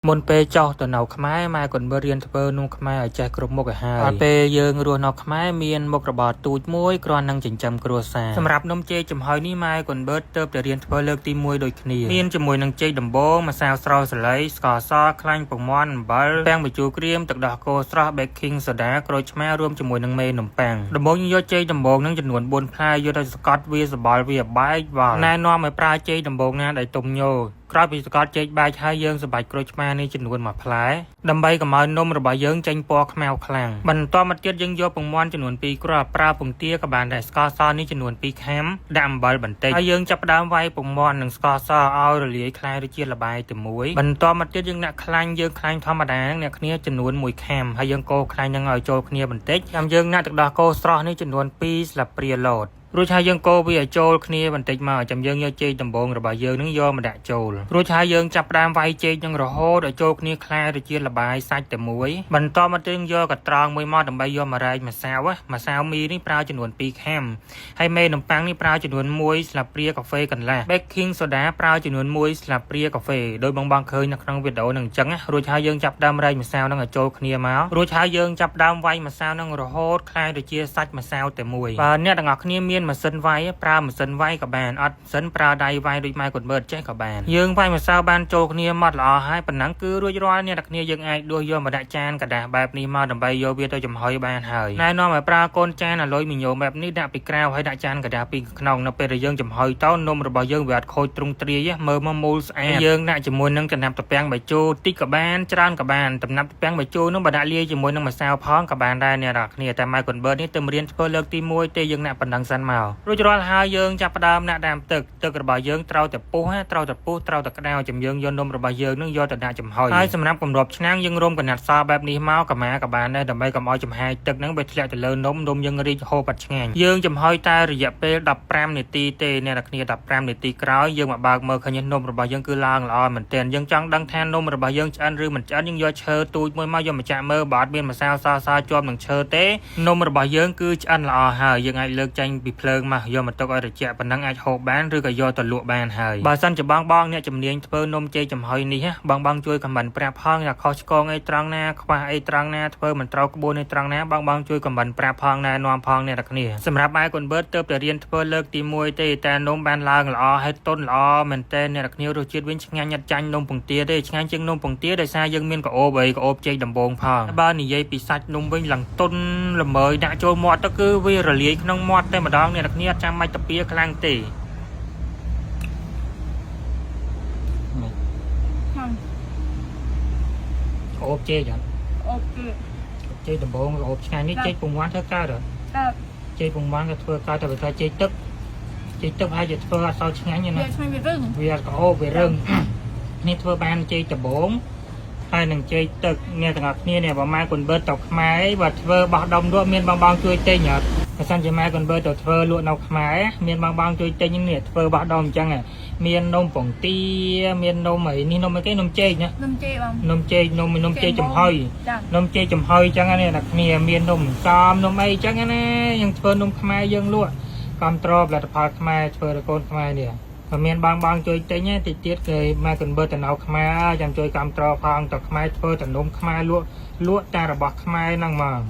មុនពេលចោះទៅនៅខ្មែរម៉ែគាត់មើលរៀនធ្វើនំខ្មែរឲ្យចេះគ្រប់មុខឲ្យហើយដល់ពេលយើងរស់នៅខ្មែរមានមុខរបរទូចមួយគ្រាន់នឹងចិញ្ចឹមគ្រួសារសម្រាប់នំចេកចំហុយនេះម៉ែគាត់មើលទៅតែរៀនធ្វើលើកទី1ដូចគ្នាមានជាមួយនឹងចេកដំបងម្សៅស្រស់សលៃស្ករសខ្លាញ់ពងមាន់អំបិលពាំងបញ្ជូរក្រៀមទឹកដោះគោស្រស់ baking soda ក្រូចឆ្មារួមជាមួយនឹងមេនំប៉័ងដំបូងយើងយកចេកដំបងនឹងចំនួន4ផ្លែយកទៅស្កត់វាសបល់វាបែកវល់ណែនាំឲ្យប្រើចេកដំបងណាដែលទុំញោក្រោយពីស្កត់ចេកបែកហើយយើងសម្បាច់ក្រូចឆ្មានេះចំនួន1ផ្លែដើម្បីកុំឲ្យនំរបស់យើងចេញពណ៌ខ្មៅខ្លាំងបន្តមកទៀតយើងយកពងមាន់ចំនួន2គ្រាប់ប្រើពងទាក៏បានដែរស្ករសនេះចំនួន2ខាំដាក់អំបិលបន្តិចហើយយើងចាប់ផ្ដើមវាយពងមាន់និងស្ករសឲ្យរលាយក្លាយទៅជាល្បាយតែមួយបន្តមកទៀតយើងដាក់ខ្លាញ់យើងខ្លាញ់ធម្មតាហ្នឹងអ្នកគ្នាចំនួន1ខាំហើយយើងកូរខ្លាញ់ហ្នឹងឲ្យចូលគ្នាបន្តិចចាំយើងដាក់ទឹកដោះគោស្រស់នេះចំនួន2ស្លាបព្រាលតរួចហើយយើងកូរវាឲ្យចូលគ្នាបន្តិចមកចាំយើងយកចេកដំបងរបស់យើងនឹងយកមកដាក់ចូលរួចហើយយើងចាប់ផ្ដើមវាយចេកនឹងរហូតឲ្យចូលគ្នាក្លាយទៅជាល្បាយសាច់តែមួយបន្តមកទៀតយើងយកកត្រងមួយមកដើម្បីយកម្រែកម្សៅម្សៅមីនេះប្រើចំនួន2ខាំហើយមេនំប៉័ងនេះប្រើចំនួន1ស្លាបព្រាកាហ្វេកន្លះ baking soda ប្រើចំនួន1ស្លាបព្រាកាហ្វេដោយបងបងឃើញនៅក្នុងវីដេអូនឹងអញ្ចឹងរួចហើយយើងចាប់ផ្ដើមរែកម្សៅនឹងឲ្យចូលគ្នាមករួចហើយយើងចាប់ផ្ដើមវាយម្សៅនឹងរហូតក្លាយទៅជាសាច់ម្សៅតែមួយបើអ្នកទាំងអស់គ្នាមានម៉ាស៊ីនវាយប្រើម៉ាស៊ីនវាយក៏បានអត់ម៉ាស៊ីនប្រើដៃវាយដូចម៉ែគាត់មើលចេះក៏បានយើងវាយម្សៅបានចូលគ្នាម៉ត់ល្អហើយប៉ុណ្ណឹងគឺរួចរាល់អ្នកទាំងគ្នាយើងអាចដួសយកមកដាក់ចានកដាស់បែបនេះមកដើម្បីយកវាទៅចំហុយបានហើយណែនាំឲ្យប្រើកូនចានអាលុយមីញ៉ូបែបនេះដាក់ពីក្រៅហើយដាក់ចានកដាស់ពីក្នុងនៅពេលដែលយើងចំហុយទៅនំរបស់យើងវាអត់ខូចទ្រង់ទ្រាយមើលមកមូលស្អាតយើងដាក់ជាមួយនឹងតំណាប់តាពាំងបាយជូរតិចក៏បានច្រើនក៏បានតំណាប់តាពាំងបាយជូរនោះបើដាក់លាយជាមួយនឹងម្សៅផងក៏បានដែរអ្នកនរគ្នាតែម៉ែកុនបឺតនេះទៅរៀនធ្វើលើកទី1ទេយើងដាក់ប៉ុណ្ណឹងសិនមករួចរាល់ហើយយើងចាប់ផ្ដើមដាក់ដាំទឹកទឹករបស់យើងត្រូវតែពុះត្រូវតែពុះត្រូវតែក្តៅចាំយើងយកនំរបស់យើងនឹងយកទៅដាក់ចំហុយហើយសម្រាប់គម្របឆ្នាំងយើងរុំកណាត់សបែបនេះមកកម្មាក៏បានដែរដើម្បីកុំឲ្យចំហាយទឹកហ្នឹងវាធ្លាក់ទៅលើនំនំយើងរីកហូបអត់ឆ្ងាញ់យើងចំហុយតែរយៈពេល15នាទីទេអ្នកនរគ្នា15នាទីក្រោយយើងមកបើកមើលឃើញនំរបស់យើងគឺឡើងល្អមែនទែនយើងចង់ដឹងថានំរបស់យើងឆ្អិនឬមិនឆ្អិនយើងយកឈើទូចមួយមកយកមកចាក់មើលបើអត់មានម្សៅសសជាប់នឹងឈើទេនំរបស់យើងគឺឆ្អិនល្អហើយយើងអាចលើកចេញពីភ្លើងមកយកមកទុកឲ្យត្រជាក់ប៉ុណ្ណឹងអាចហូបបានឬក៏យកទៅលក់បានហើយបើសិនជាបងបងអ្នកជំនាញធ្វើនំចេកចំហុយនេះបងបងជួយ comment ប្រាប់ផងថាខុសឆ្គងអីត្រង់ណាខ្វះអីត្រង់ណាធ្វើមិនត្រូវក្បួនអីត្រង់ណាបងបងជួយ comment ប្រាប់ផងណែនាំផងអ្នកនរគ្នាសម្រាប់ម៉ែកូនបឺតទៅតែរៀនធ្វើលើកទី1ទេតែនំបានឡើងល្អហើយតុនល្អមែនតើអ្នកនរគ្នារសជាតិវិញឆ្ងាញ់អត់ចាញ់នំពងទាទេឆ្ងាញ់ជាងនំពងទាដោយសារយើងមានកអូបអីកអូបចេកដំបងផងបើនិយាយពីសាច់នំវិញឡើងតុនល្មើយដាក់ចូលមាត់ទៅគឺវារលាយក្នុងមាត់តែម្ដងអ្នកនរគ្នាអត់ចាំបាច់តាពៀខ្លាំងទេ ហ្នឹង ក្អូបចេកអត់ អូខេ ចេកដំបងក្អូបឆ្ងាញ់នេះចេកពងមាន់ធ្វើកើតអត់ កើត ចេកពងមាន់ក៏ធ្វើកើតតែបើថាចេកទឹកចេកទឹកប្រហែលជាធ្វើអត់សូវឆ្ងាញ់ទេណា វាឆ្ងាញ់វារឹង វាអត់ក្អូបវារឹង នេះធ្វើបានចេកដំបងហើយនឹងចេកទឹកអ្នកទាំងអស់គ្នានេះបើម៉ែកូនបឺតទៅខ្មែរបើធ្វើបោះដុំលក់មានបងបងជួយទិញអត់បើសិនជាម៉ែកូនបឺតទៅធ្វើលក់នៅខ្មែរមានបងបងជួយទិញនេះធ្វើបោះដុំអញ្ចឹងមាននំពងទាមាននំអីនេះនំអីគេនំចេកណា នំចេកបង នំចេកនំនំចេកចំហុយ ចា នំចេកចំហុយអញ្ចឹងណាអ្នកគ្នាមាននំសំនំអីអញ្ចឹងណាយើងធ្វើនំខ្មែរយើងលក់គ្រប់ត្រផលិតផលខ្មែរធ្វើដល់កូនខ្មែរនេះបើមានបងបងជួយទិញតិចទៀតគេមកកនបើតំណៅខ្មែរចាំជួយគ្រប់ត្រផងតខ្មែរធ្វើតែនំខ្មែរលក់លក់តែរបស់ខ្មែរហ្នឹងហ្មង